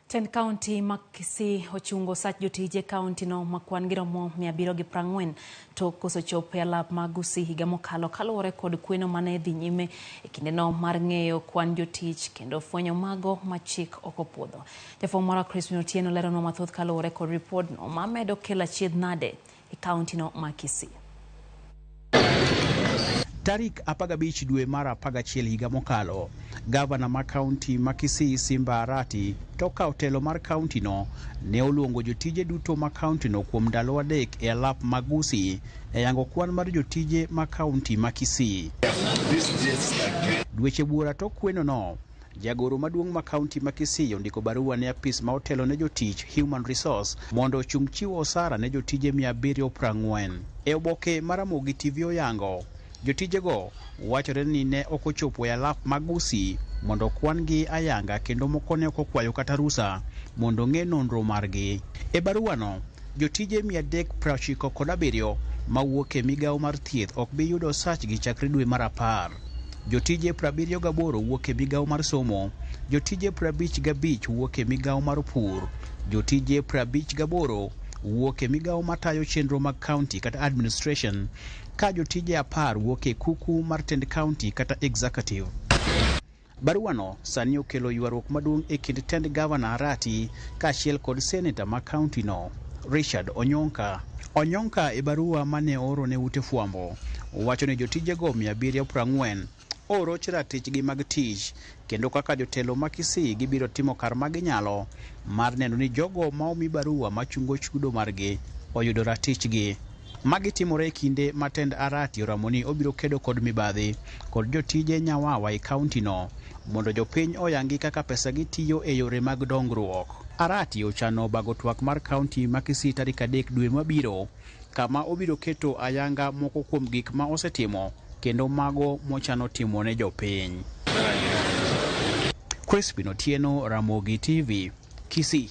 Tend kaunti ma Kisii ochungo sach jotije kaunti no ma kwan gi romo 740 tok koso chopo e alap mag Gusii higa mokalo kaluwore kod kweno mane dhi nyime e kindeno mar ng'eyo kwan jotich kendo fwenyo mago ma chik ok opuodho. Jafwambo marwa Crispin Otieno leronwa mathoth kaluwore kod ripodno ma medo kelo achiedh nade e kaunti no ma Kisii. Tarik 15 dwe mar 11 higa mokalo, gavana ma kaunti ma Kisii Simba Arati to kawo telo mar kaunti no ne oluongo jotije duto ma kaunti no kuom ndalo 3 e alap mag Gusii e yango kwan mar jotije ma kaunti ma Kisii. Dweche buora tok kweno no, jagoro maduong' ma kaunti ma Kisii ondiko barua ne apis ma otelo ne jotich Human Resource mondo ochung chiwo osara ne jotije 740. E oboke ma Ramogi TV oyango, jotijego wachore ni ne ok ochopo e alap mag Gusii mondo kwan-gi ayanga kendo moko ne ok okwayo kata rusa mondo ong'e nonro margi. E baruano, jotije 397 mawuok e migawo mar thieth ok bi yudo osachgi chakre dwe mar 10. Jotije 78 wuok e migawo mar somo, jotije 55 wuok e migawo mar pur, jotije 58 wuok e migawo matayo chenro mag kaunti kata administration, ka jotije 10 wuok e kuku mar tend kaunti kata executive. Baruano sani okelo ywaruok maduong' e kind tend gavana Arati kaachiel kod seneta ma kaunti no, Richard Onyonka. Onyonka e barua mane ooro ne ute fwambo wacho ni jotijego 740 oroch ratichgi mag tich kendo kaka jotelo ma Kisii gibiro timo kar ma ginyalo mar neno ni jogo ma omi barua machungo chudo margi oyudo ratichgi. Magi timore e kinde ma tend Arati oramo ni obiro kedo kod mibadhi kod jotije nyawawa e kaunti no mondo jopiny oyangi kaka pesa gi tiyo e yore mag dongruok. Arati ochano bago twak mar kaunti ma Kisii tarik 3 dwe mabiro kama obiro keto ayanga moko kuom gik ma osetimo kendo mago mochano timo ne jopiny. Crispin Otieno, Ramogi TV, Kisii.